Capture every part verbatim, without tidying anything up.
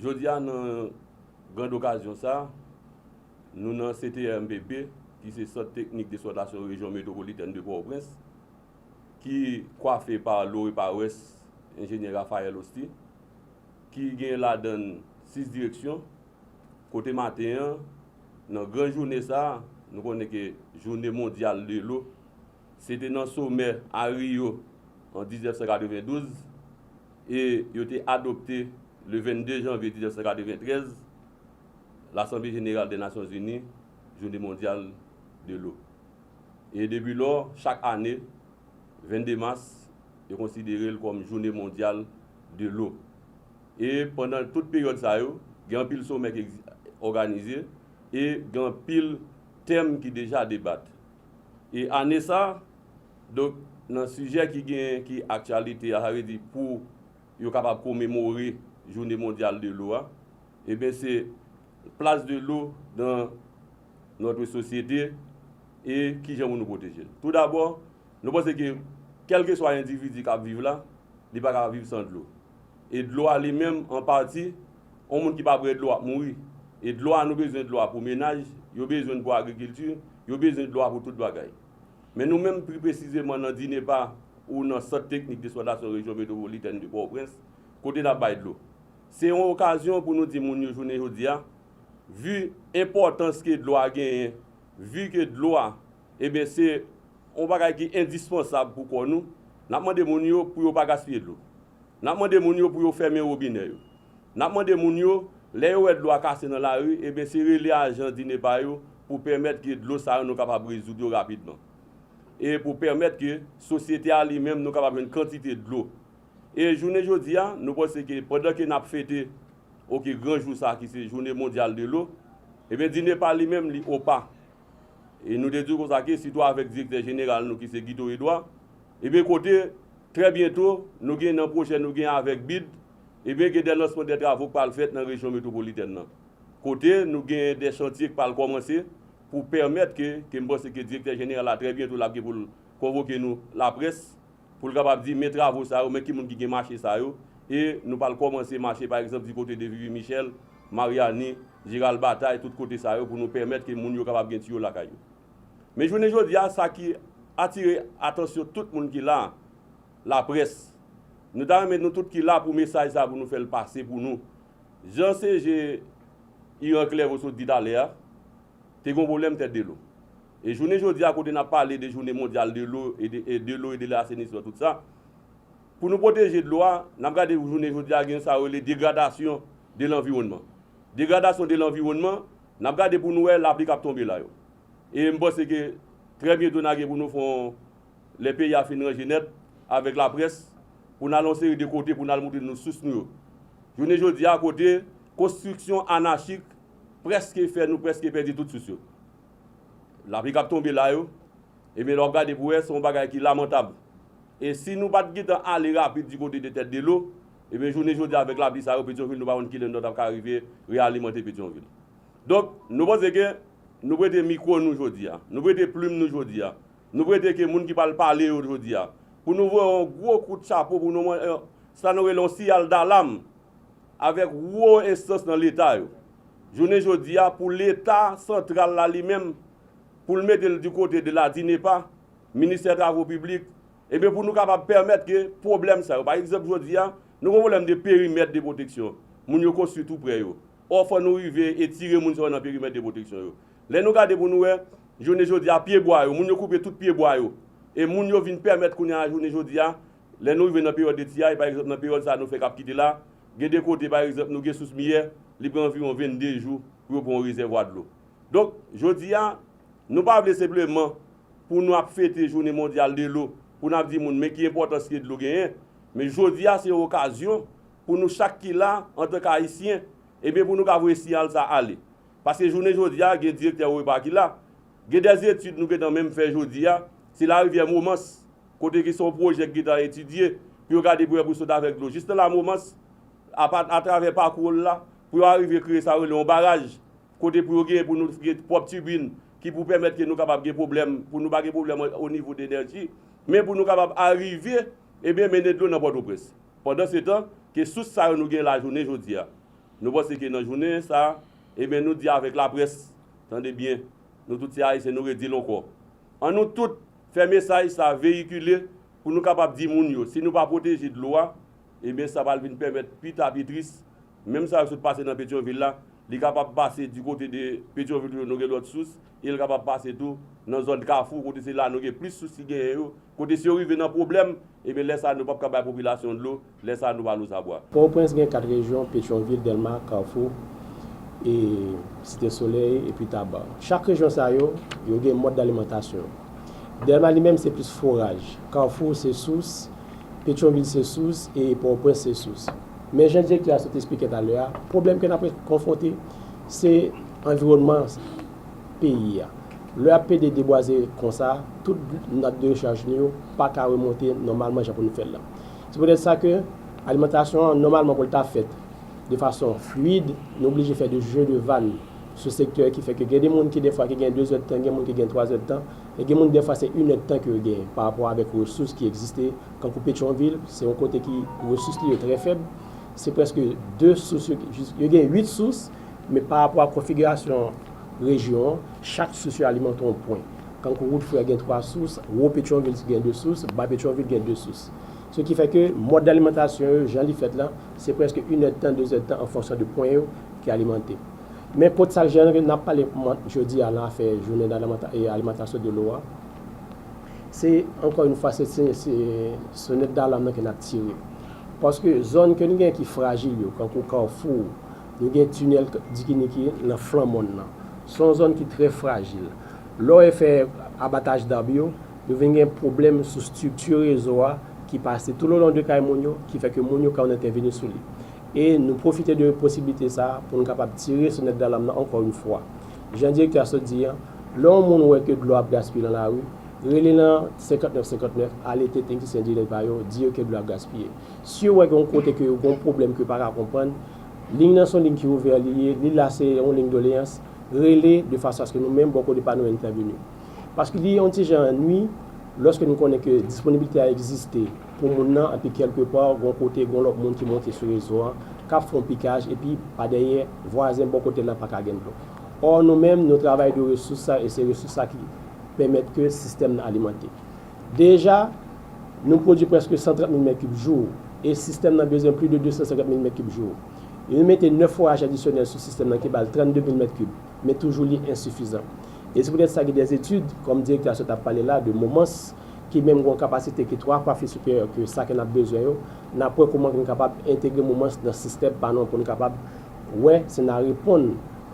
Jodi a, nan grand okazyon sa a, nou nan C T M P P, ki se Sant Teknik Desaltasyon Rejyon Metwopolitèn de Pòtoprens, ki kwafe pa Lowe Pawès, enjenyè Raphaël Hosty, ki gen ladan l sis direksyon, kote maten an, nan gran jounen sa a, nou konnen ke jounen mondyal de lo, se te nan somè a Riyo an diznèf san katrevendouz, e yo te adopte le vennde janvye diznèf san katreventrèz, Lasanble Jeneral dè Nasyonzini, jounen mondyal de lo. E depi lò, chak ane, vennde mas, yo konsidere l kòm jounen mondyal de lo. E pandan tout peryòd sa yo, gen anpil somè ki egzi- òganize e gen anpil tèm ki deja debat. E ane sa, donk, nan sijè ki gen, ki aktyalite a, sa vle di pou yo kapab komemore jounen mondyal de lo a, ebyen, se plas de lo dans notre société e kijan pou nou pwoteje l. Toudabò, nou panse ke kèlkeswa endividi k ap viv la, li pa ka viv san dlo. E dlo a li menm, an pati, yon moun ki pa bwè dlo ap mouri. E dlo a, nou bezwen dlo a pou menaj, yo bezwen l pou agrikilti, yo bezwen dlo a pou tout bagay. Men nou menm, pi presizeman nan DINEPA ou nan Sant Teknik Desaltasyon Rejyon Metwopolitèn de Pòtoprens, kote n ap bay dlo. Se yon okazyon pou nou di moun yo jounen jodi a, vi enpòtans ke dlo a genyen, vi ke dlo a, ebyen, se yon bagay ki endispansab pou kò nou, n ap mande moun yo pou yo pa gaspiye dlo. N ap mande moun yo pou yo fèmen wobinè yo. N ap mande moun yo, lè yo wè dlo a kase nan lari, ebyen, se rele ajan DINEPA yo pou pèmèt ke dlo sa yo nou kapab rezoud yo rapidman. E pou pèmèt ke sosyete a li menm nou kapab jwenn kantite dlo. E jounen jodi a, nou panse ke pandan ke n ap fete, oke, gran jou sa ki se jounen mondyal de lo, ebyen, DINEPA li menm li opa. E nou te di w konsa ke, sitou avèk direktè jeneral nou ki se Guito Edouard, ebyen, kote, trè byento, nou gen nan pwojè nou gen avèk bid, ebyen, gen de lansman de travo k pral fèt nan rejyon metwopolitèn nan. Kote nou gen de chantye k pral kòmanse pou pèmèt ke, ke m panse ke direktè jeneral la trè byento l ap gen pou l konvoke nou, laprès, pou l kapab di men travo sa yo, men ki moun ki gen mache sa yo, e nou pral kòmanse mache, pa egzanp, di kote de Vivi Michèl, Maryani, Jeral Batay, tout kote sa yo, pou nou pèmèt ke moun yo kapab gen tiyo lakay yo. Men jounen jodi a, sa ki atire atansyon tout moun ki la, laprès, nou ta renmen nou tout ki la pou mesaj sa pou nou fè l pase pou nou. Jan C G Iran Clairvaux sot di talè a, te gen yon pwoblèm tèt de lo. E jounen jodi a, kote n ap pale de jounen mondyal de lo e de, e de lo e de lasenisman, tout sa, pou nou pwoteje dlo a, n ap gade jounen jodi a gen sa yo rele degradasyon de lanviwònman. Degradasyon de lanviwònman, n ap gade pou nou wè lapli k ap tonbe la yo. E m panse ke trè byento n a gen pou nou fè yon, lè peyi a fin ranje nèt avèk laprès, pou n al yon seri de kote pou n al montre nou sous nou yo. Jounen jodi a, kote konstriksyon anachik prèske fè nou prèske pèdi tout sous yo. Lapli k ap tonbe la yo, ebyen, lè w ap gade pou wè, se yon bagay ki lamantab. E si nou pa t gentan ale rapid di kote de tèt de lo, ebyen, jounen jodi a avèk lapli sa yo, Petyonvil, nou pa konn kilè nou t ap ka rive reyalimante Petyonvil. Donk, nou panse ke nou prete mikwo nou jodi a, nou prete plim nou jodi a, nou prete ke moun ki pral pale yo jodi a, pou nou voye yon gwo kout chapo pou nou, eh, sa nou rele yon siyal dalam avèk wo enstans nan Leta yo. Jounen jodi a, pou Leta santral la li menm, pou l mete l di kote de la DINEPA, Ministè Travo Piblik, ebyen, pou nou kapab pèmèt ke pwoblèm sa yo, pa egzanp, jodi a, nou gen pwoblèm de perimèt de pwoteksyon. Moun yo konstwi tou prè yo. Ò, fò nou rive etire moun sa yo nan perimèt de pwoteksyon yo. Lè nou gade pou nou wè, jounen jodi a, pyebwa yo, moun yo koupe tout pyebwa yo. E moun yo vin pèmèt kounye a, jounen jodi a, lè nou rive nan peryòd de tiyaj, pa egzanp, nan peryòd sa a nou fè k ap kite la, gen de kote, pa egzanp, nou gen sous miyè, li pran anviwon vennde jou pou yo pran yon rezèvwa dlo. Donk, jodi a, nou pa vle senpleman pou nou ap fete jounen mondyal de lo, pou n ap di moun, men ki enpòtans ke dlo genyen. Men jodi a, se yon okazyon pou nou chak ki la, antanke Ayisyen, ebyen, pou nou ka voye siyal sa ale. Paske jounen jodi a, gen direktè OREPA ki la. Gen de etid nou gentan menm fè jodi a, se Larivyè Momans, kote ki se yon pwojè ki gentan etidye, pou yo gade pou wè pou sot avèk dlo jis nan La Momans, apa-, atravè pakou l la, pou yo arive kreye sa yo rele yon baraj, kote pou yo genyen pou nou gen pwòp tibin ki pou pèmèt ke nou kapab gen pwoblèm, pou nou pa gen pwoblèm o, o nivo de enèji, men pou nou kapab arive, ebyen, mennen dlo nan Pòtoprens. Pandansetan, ke sous sa yo nou gen la jounen jodi a, Nou panse ke nan jounen sa, ebyen, nou di avèk laprès, tande byen, nou tout se Ayisyen, nou redi l ankò. An nou tout fè mesaj sa veyikile pou nou kapab di moun yo, si nou pa pwoteje dlo a, ebyen, sa pral vin pèmèt pita pi tris, menm sa yo sot pase nan Petyonvil la, li kapab pase di kote de Petyonvil yo, nou gen lòt sous, e l kapab pase tou nan zòn Kafou, kote se la nou gen plis sous ki genyen yo, kote si yo rive nan pwoblèm, ebyen, lè sa a, nou p ap ka bay popilasyon dlo, lè sa a, nou pa lozabwa. Pòtoprens gen kat rejyon, Petyonvil, Dèlma, Kafou, e Site Solèy, epi Taba. Chak rejyon sa yo, yo gen mòd dalimantasyon. Dèlma li menm se plis foraj. Kafou se sous, Petyonvil se sous, e Pòtoprens se sous. Men jan direktè a sot esplike talè a, pwoblèm ke n ap konfwonte, se anviwònman peyi a. Lè y ap pede debwaze konsa, tout nòt de rechaj nou yo pa ka remonte nòmalman jan pou nou fè l la. Se poutèt sa ke alimantasyon an, nòmalman pou l ta fèt de fason fluid, nou oblije fè de jeu de vannes sou sektè ki fè ke gen de moun ki defwa ki gen de zèdtan, gen moun ki gen twa zèdtan, e gen moun defwa se inèdtan ke yo genyen pa rapò avèk resous ki egziste. Kankou Petyonvil, se yon kote ki resous li yo trè fèb, se prèske de sous, yo, yo gen uit sous, men pa rapò a konfigirasyon rejyon an, chak sous yo alimante yon pwen. Kankou Wout Frè gen twa sous, Wo Petyonvil gen de sous, Ba Petyonvil gen de sous. Se ki fè ke mòd dalimantasyon yo, jan li fèt la, se prèske inèdtan, de zèdtan an fonksyon de pwen yo ki alimante. Men kot sa jan n ap pale jodi a nan afè jounen alimanta-, e alimantasyon de lo a, se, ankò yon fwa, se, se, se sonèt dalam nan ke n ap tire. Paske zòn ke nou gen ki frajil yo, kankou Kafou, nou gen tinèl Dikiniki nan flan mòn nan. Se yon zòn ki trè frajil. Lè w fè abataj dab yo, nou vin gen pwoblèm sou estrikti rezo a ki pase toulelon de kay moun yo, ki fè ke moun yo ka entèveni sou li. E nou pwofite de posiblite sa a pou nou kapab tire sonèt dalam nan ankò yon fwa. Jan direktè a sot di an, lè yon moun wè ke dlo ap gaspiye nan lari, rele nan senkantnèf senkantnèf, ale te teknisyen di lèn pa yo, di yo ke dlo ap gaspiye. Si yo wè gen yon kote ke yo gen yon pwoblèm ke yo pa ka konprann, liy nan se yon liy ki ouvè li ye, li la se yon liy doleyans, rele de fason aske nou menm, bò kote pa nou, entèveni. Paske li yon ti jan nwi, lòske nou konnen ke disponibilite a egziste pou moun nan, epi kèlke pa, gon kote, gon lòt moun ki monte sou rezo an, k ap fè yon pikaj, epi pa dèyè, vwazen bò kote l lan pa ka gen dlo. Ò, nou menm, nou travay de resous sa, e se resous sa ki pèmèt ke sistèm nan alimante. Deja, nou pwodui prèske san trant mil mèt kib jou, e sistèm nan bezwen plis de de san senkant mil mèt kib jou. E nou mete nèf foraj adisyonèl sou sistèm nan ki ba l trannde mil mèt kib, men toujou li ensifizan. E se poutèt sa gen dèzetid, kòm direktè a sot ap pale la, de Momans, ki menm gen yon kapasite ki twa fwa pi siperyè ke sa ke n ap bezwen yo, n ap wè kòman ke n kapab entegre Momans nan sistèm pa nou an pou n kapab wè si n a reponn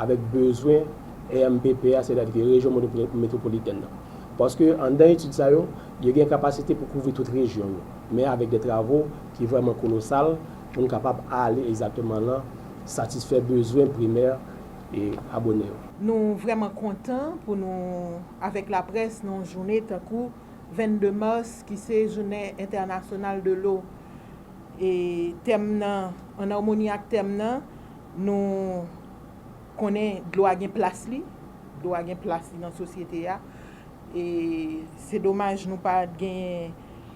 avèk bezwen R M P P a, sètadi ke rejyon metwopo-, metwopolitèn nan. Paske anndan etid sa yo, yo gen kapasite pou kouvri tout rejyon yo, men avèk de travo ki vrèman kolosal pou n kapab ale egzakteman lan satisfè bezwen primè e abone yo. Nou vrèman kontan pou nou, avèk laprès, nan yon jounen tankou vennde mas, ki se jounen entènasyonal de lo. E tèm nan, an amoni ak tèm nan, nou konnen dlo a gen plas li, dlo a gen plas li nan sosyete a. E se domaj nou pa t genyen,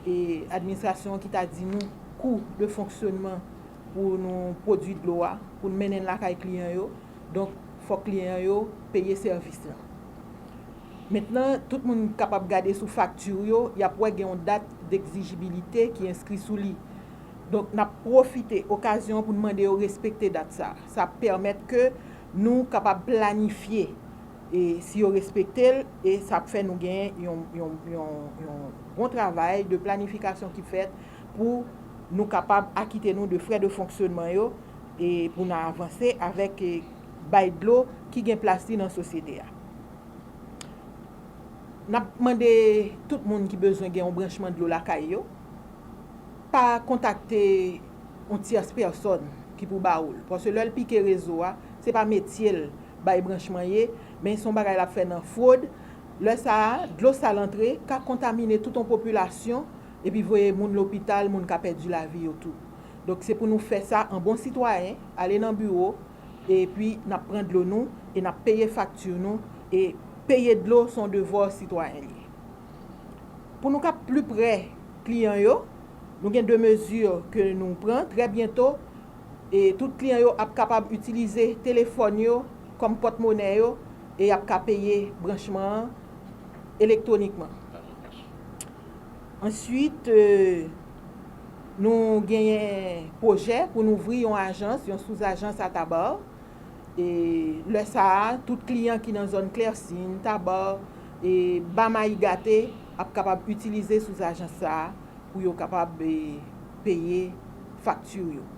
e, administrasyon an ki ta di nou kou de fonksyonman pou nou pwodui dlo a, pou n mennen l lakay kliyan yo. Donk, fòk kliyan yo peye sèvis lan. Mentnan, tout moun kapab gade sou fakti yo, y ap wè gen yon dat d'exigibilité ki enskri sou li. Donk, n ap pwofite okazyon an pou n mande yo respekte dat sa. Sa ap pèmèt ke nou kapab planifye, e si yo respekte l, e sa ap fè nou gen yon, yon, yon, yon bon travay de planifikasyon ki fèt pou nou kapab akite nou de frè de fonksyonman yo, e pou n avanse avèk, e, bay dlo ki gen plas li nan sosyete a. N ap mande tout moun ki bezwen gen yon branchman dlo lakay yo, pa kontakte yon tyès pèsòn ki pou ba ou l. Paske lè l pike rezo a, se pa metye l bay branchman ye, men se yon bagay l ap fè nan fwod. Lè sa a, dlo sal antre, ka kontamine tout yon popilasyon, epi voye moun lopital, moun ka pèdi lavi yo tou. Donk, se pou nou fè sa an bon sitwayen, ale nan biwo, epi n ap pran dlo nou, e n ap peye fakti nou, e peye dlo se yon devwa sitwayen li ye. Pou nou ka pli prè kliyan yo, nou gen de mezi ke nou pran. Trè byento, E tout kliyan yo ap kapab itilize telefòn yo kòm pòtmonè yo e y ap ka peye branchman an elektwonikman. Answit, e, nou genyen pwojè pou n ouvri yon ajans, yon souzajans a Taba. E lè sa a, tout kliyan ki nan zòn Klèsin, Taba, e ba Mayi Gate ap kapab itilize souzajans sa a pou yo kapab, e, peye fakti yo.